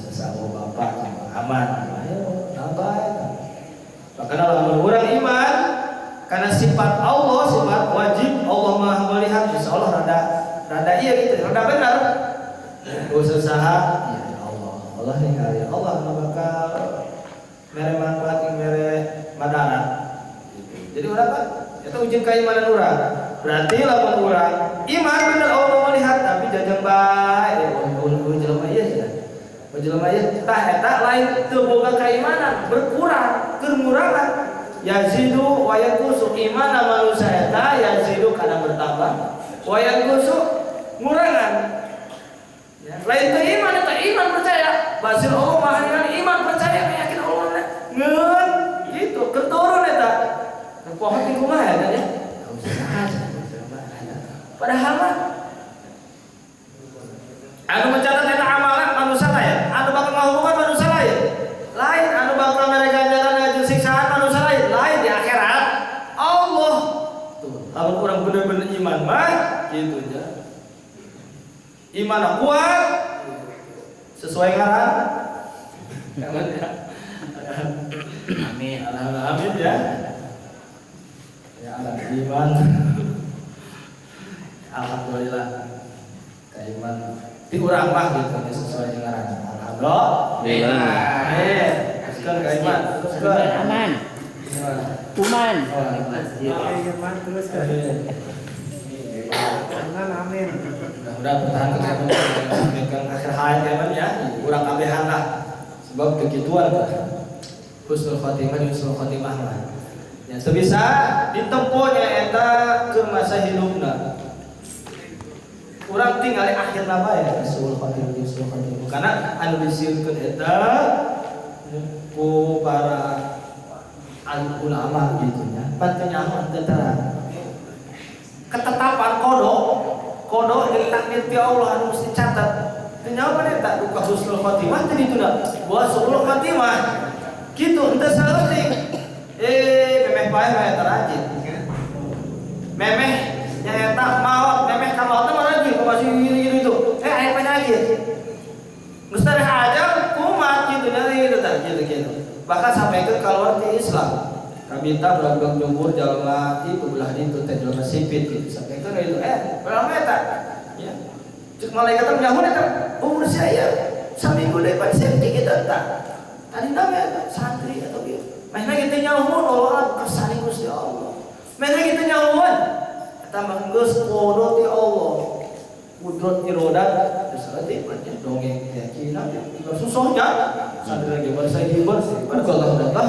sasawo bapak aman. Ayo nambah. Bahkan lamun urang iman karena sifat Allah, sifat wajib Allah Maha melihat, insyaallah rada rada iya gitu, rada benar. Usaha ya Allah, Allah ningali, Allah anu bakal mere manfaat jeung mere madarat. Jadi urang kan itu ujian keimanan urang. Berarti lamun urang iman bener Allah melihat tapi jajang bae oh jelema ieu cenah. Oh jelema ieu tah eta lain teu boga keimanan, berkurang, keur ngurangan. Yazidu wa yanqusu, iman manusia eta yazidu kana bertambah, wa yanqusu ngurangan. Ya, lain teu iman eta iman percaya. Basir Allah maha ningali, iman percaya yakin Allah ngeun gitu, keur turun eta. Pohon di kumaha eta nya? Padahal mah anu mencatat eta amalan manusia lain, anu bakal ngahukuman manusia lain. Lain anu bakal mere ganjaran jeung siksaan manusia lain, lain di akhirat Allah. Tuh, lamun urang bener-bener iman mah gitu nya. Iman kuat sesuai ngaran. Amin. Alhamdulillah amin ya. Ya Allah iman. Alhamdulillah keiman di urang mah gitu sesuai dengan ngaran. Alhamdulillah. Amin. Teruskan keiman, teruskan. Aman. Uman. Iman teruskan. Aman amin. Mudah-mudahan bertahan sampai ke akhir hayat ya ya. Urang kabehan lah. Sebab kegituan lah. Husnul khotimah, husnul khotimah lah. Ya sebisa ditempuhnya eta ke maksiat. hidupna. Urang tinggali akhirna bae suul khotimah suul khotimah. Karena anu disieunkeun eta ku para al ulama gitu nya. Pan teu nyaho teu terang. Ketetapan kodo, kodo jeung takdir ti Allah anu mesti dicatat. Teu nyaho pan eta duka husnul khotimah teh dituna. Bahwa suul khotimah kitu henteu saeutik. Memeh paeh mah eta rajin. Memeh nyaeta maot, memeh ka maot mah rajin masih gitu itu. Aya penyakit. Geus teh aja kumat kitu nya gitu tah gitu gitu. Bahkan sampai ke keluar ti Islam. Kabita belang jumur jalma itu belah ditu teh jalma sipit gitu. Sampai ke itu belang eta. Ya. Cek malaikat teh nyaho eta umur saya saminggu deui pan sieun kitu tah. Tadi nama santri atau kieu. Mehna kitu nyaho Allah kersane Gusti Allah. Mehna kitu nyaho eta mah geus kodo ti Allah. Kudrat irodat geus saeutik mah dongeng teh Cina tinggal susahnya santri lagi bahasa hibar kalau datang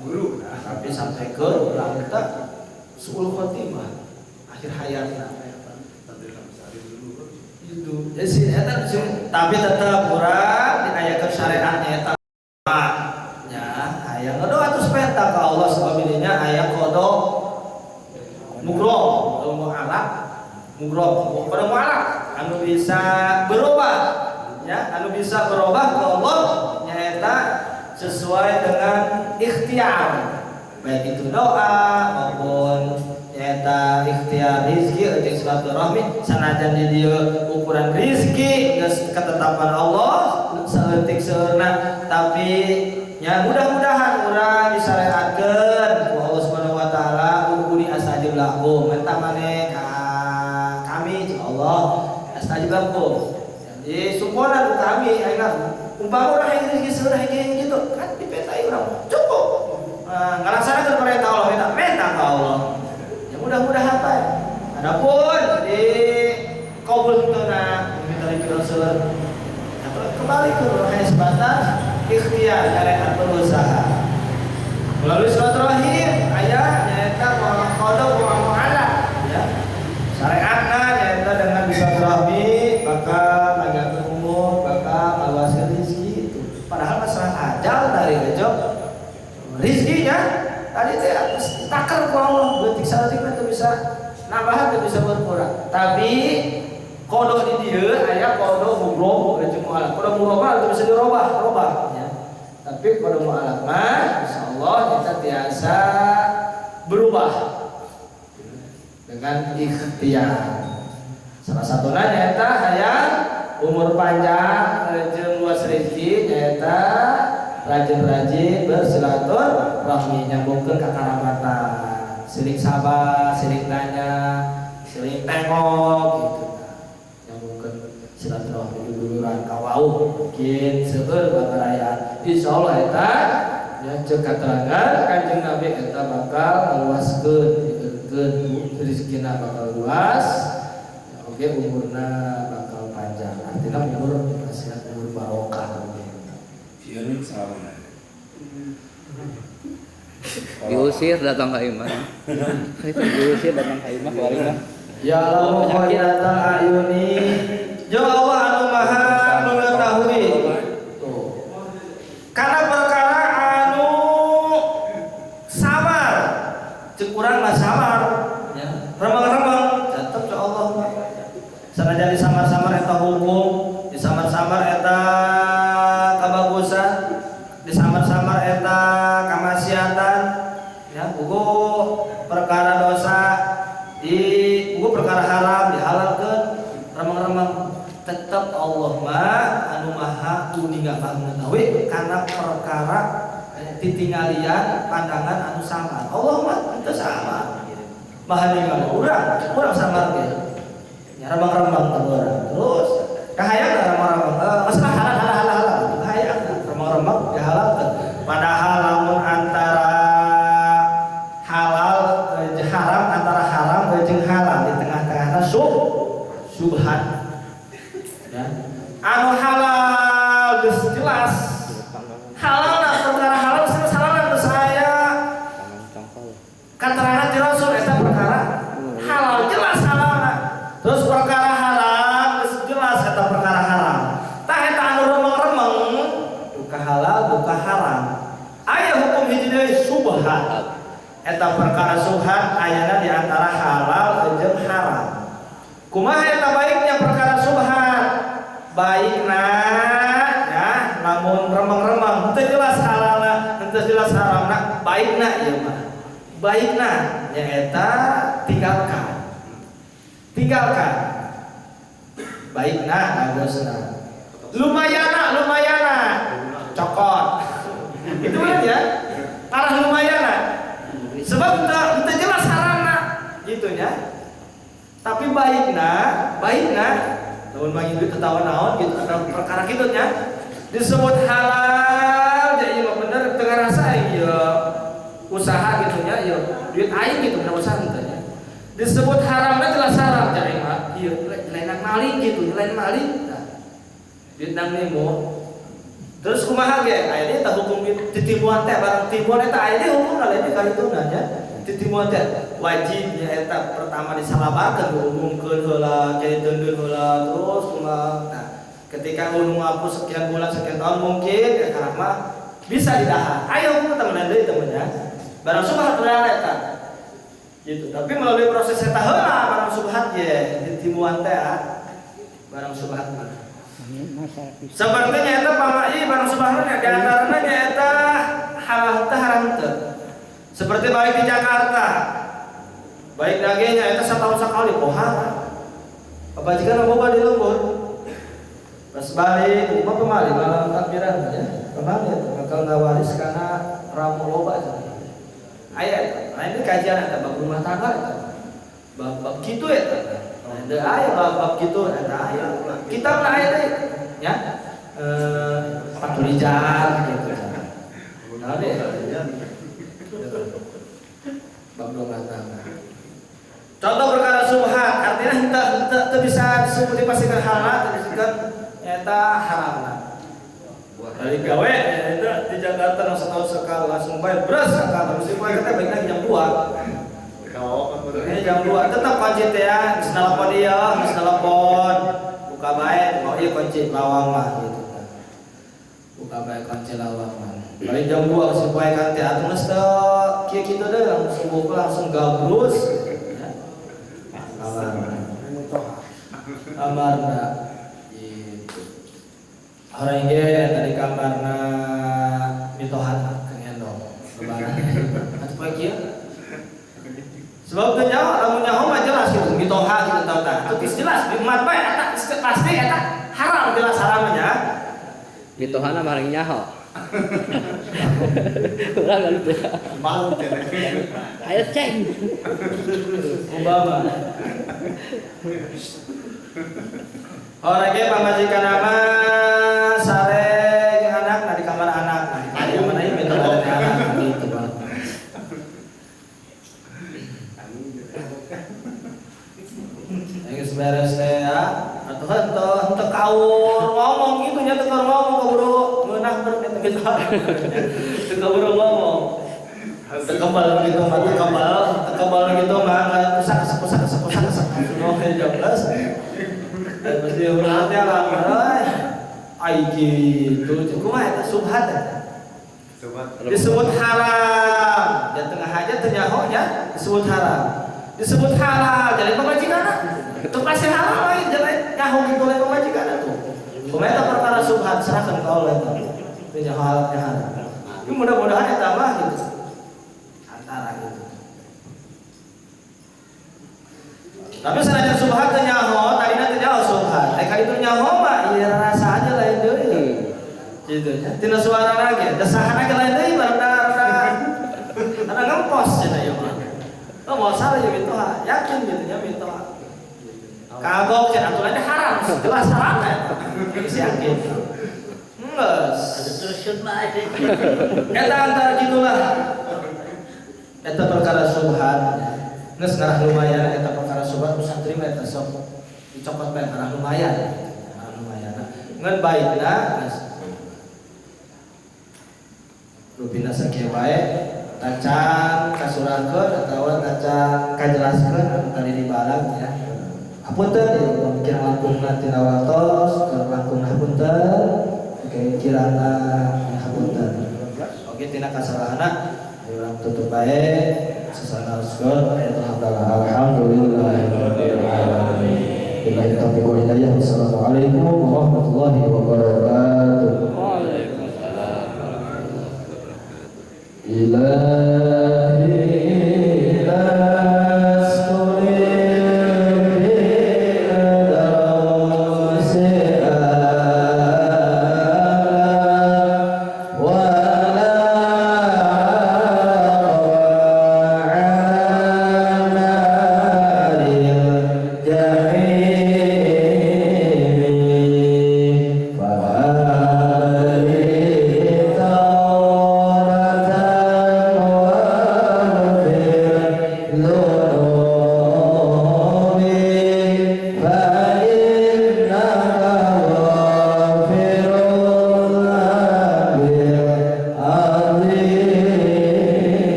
guru tapi sampai ke urang eta suul khotimah akhir hayatna itu sih eta tapi tetap urang dinayakeun syariatnya eta nya aya ngadoa terus penta ka Allah sababilinya aya qada mugro mu'alaq mugro qada mu'alaq anu bisa berubah ya anu bisa berubah ke Allah nyaeta sesuai dengan ikhtiar baik itu doa maupun nyaeta ikhtiar rizki jeung silaturahmi sanajan di dieu ukuran rizki geus ketetapan Allah saeutik seueurna tapi nya mudah-mudahan urang disareatkeun ku Allah Subhanahu wa taala uni astajib lakum menta maneh ka kami cek Allah astajib lakum. Jadi suponan ku kami ayeuna umpama urang hayang rezeki seueur hayang gitu kan dipetai urang cukup. Ngalaksanakeun perintah Allah minta menta ka Allah. Ya mudah-mudahan bae. Adapun di kabul teu minta rezeki seueur kembali ke hanya sebatas ikhtiar syariat berusaha melalui silaturahim ayah nyaeta qada wa mu'ala ya syariatna nyaeta dengan silaturahmi bakal panjangkeun umur bakal ngaluaskeun rezeki itu padahal masalah ajal dari rejo rezekinya tadi teh takar ku Allah leutik saeutik mah teu bisa nambahan teu bisa berkurang tapi kodo di dieu aya kodo mubroh jeung mu'alaf. Kodo mubroh itu bisa dirobah, robah ya. Tapi kodo mu'alaf mah insyaallah kita tiasa berubah dengan ikhtiar. Salah satuna nyaeta hayang umur panjang jeung luas rezeki nyaeta rajin-rajin bersilaturahmi nyambungkeun kakarabatan. Siling sabar, siling tanya, siling tengok gitu. Silaturahmi duluran kawauh mungkin seueur babarayaan insyaallah eta nya ceuk katerangan Kanjeng Nabi eta bakal ngaluaskeun dikeun rezekina bakal luas ya, oke umurna bakal panjang artinya umur masih umur barokah oge sieun salamana diusir datang ka imah diusir datang ka imah warina ya lamu khayata ayuni ya Allah anu maha mengetahui. Tuh. Karena perkara anu samar, cek urang mah samar, ya. Remeng-remeng, tetep cek Allah mah. Sanajan disamar-samar eta hukum, disamar-samar eta kabagusan, disamar-samar eta kamaksiatan, ya ugu perkara dosa di ugu perkara haram dihalalkeun remeng-remeng tetap Allah mah anu maha uninga maha mengetahui karena perkara titinggalian pandangan anu sama. Allah mah itu sama. Maha ningali urang, urang samar ge. Nya remang-remang teh urang. Terus kahayang remang-remang masalah halal halal halal halal kahayang remang-remang dihalalkeun. Padahal lamun antara halal haram antara haram jeung halal di tengah-tengahna subhat. Ya. Anu halal geus jelas. Halal perkara halal geus halal geus aya. Katerangan ti Rasul eta perkara halal. Eta perkara subhat ayana di antara halal jeung haram. Kumaha eta baiknya perkara subhat? Baikna ya lamun remeng-remeng henteu jelas halalna, henteu jelas haramna, baikna ieu mah. Baikna nyaeta tinggalkan. Tinggalkan. Baikna bagusna. Lumayana, lumayana. Cokot. Itu benar ya? Arah lumayana. Sebab henteu jelas haramna gitu nya. Tapi baikna, baikna lamun manggil duit atawa naon gitu atau perkara kitu nya disebut halal jadi mah bener teu ngarasa ieu usaha gitu nya ieu duit aing gitu bener usaha gitu nya. Disebut haramna jelas haram jadi mah ieu lain maling gitu, lain maling. Nah, duit nang nemo. Terus kumaha ge? Aya teh hukum titimuan teh barang timuan eta aya hukumna lain kalituna nya. Titimuan teh wajibnya eta pertama disalabarkeun diumumkeun heula, jadi deundeun heula terus kumaha. Nah, ketika nu ngaku sekian bulan sekian tahun mungkin ya karena mah bisa didahar. Ayo hukum temenan deui temen nya. Barang subhat urang eta. Gitu. Tapi melalui proses eta heula barang subhat ge titimuan teh barang subhat mah. Sepertinya eta pamai barang subhanallah di antaranya nyaeta halal teh haram teh. Seperti balik di Jakarta. Baik dagingnya eta setahun sekali pohara. Papajikan boga di lembur. Pas balik kumaha pamali malam takbiran ya. Pamali eta bakal ngawaris kana ramu loba cenah. Aya eta. Nah ini kajian eta bab rumah tangga eta. Bab-bab kitu eta. Nah, aya bab-bab kitu eta aya. Kitab lah aya deui ya. Patulijar gitu. Nah, deh. Bab rumah tangga. Contoh perkara subhat, artinya henteu bisa disebut dipastikan halal, teu disebutkan nyata haramna. Dari gawe eta di Jakarta langsung setahun sekali langsung bayar beras sekali, mesti poe kita balik lagi jam 2. Ini jam 2 tetap kunci teh ya, geus nelpon ieu, geus nelpon. Buka bae, oh ieu kunci lawang mah gitu. Buka bae kunci lawang mah. Balik jam 2 geus poe kan teh atuh geus teu kieu kitu deui langsung buka langsung gabrus. Ya. Kamarna gitu. Orang ge tadi kamarna mitohan kang endong. Lebaran. Atuh poe kieu. Sebab teu nyaho, lamun nyaho mah jelas gitu, mitoha gitu tau tah. Itu geus jelas, di umat bae eta pasti eta haram jelas haramnya. Mitohana mah bareng nyaho. Urang galut teh. Malu teh. Ayo ceng. Obama. Orang ge pamajikan mah sare jeung anakna di kamar anakna. Di kamar mana ieu mitoha anak gitu Bang. Geus beres teh ya. Atuh henteu kaur ngomong gitu nya teu kaur ngomong keburu ngeunah ber gitu. Teu keburu ngomong. Teu kebal gitu mah teu kebal gitu mah kusak kusak kusak kusak langsung jam 12. Terus dia urang teh lamun ai gitu. Kumaha eta subhat eta. Disebut haram. Dan tengah aja teu nyaho nya disebut haram. Disebut halal jadi pamajikanna. Itu pasti halal lain jadi nyaho gitu lain pamajikanna tuh. Kumaha eta perkara subhat serahkeun ka Allah eta. Teu nyaho halalnya haram. Ini mudah-mudahan eta mah gitu. Antara gitu. Tapi sanajan subhat teu nyaho, tadina teu nyaho subhat. Ai kali teu nyaho mah ieu rasa aja lain deui. Gitu nya. Tina suara ge, desahan ge lain deui barang ada ngempos cenah ieu mah. Oh, mau salah ya mitoha, yakin gitu nya mitoha. Kagok cenah aturannya haram, jelas haram eta. Geus yakin. Geus. Eta antara gitulah. Eta perkara subhat. Geus ngarah lumayan eta perkara subhat ku santri mah eta sok dicokot bae ngarah lumayan. Ngarah lumayan. Ngan baikna geus. Rupina sakieu bae tacan kasurahkeun atawa tacan kajelaskeun anu tadi dibalag ya. Hapunten ieu pamikiran langkungna tina waktos, keur langkungna hapunten, kirana hapunten. Oke tina kasalahana ayo urang tutup bae. Sasanaoskeun ayatul hamdalah. Alhamdulillahirabbil alamin. Billahi taufiq wal hidayah. Wassalamualaikum warahmatullahi wabarakatuh. Waalaikumsalam warahmatullahi wabarakatuh. Ilahi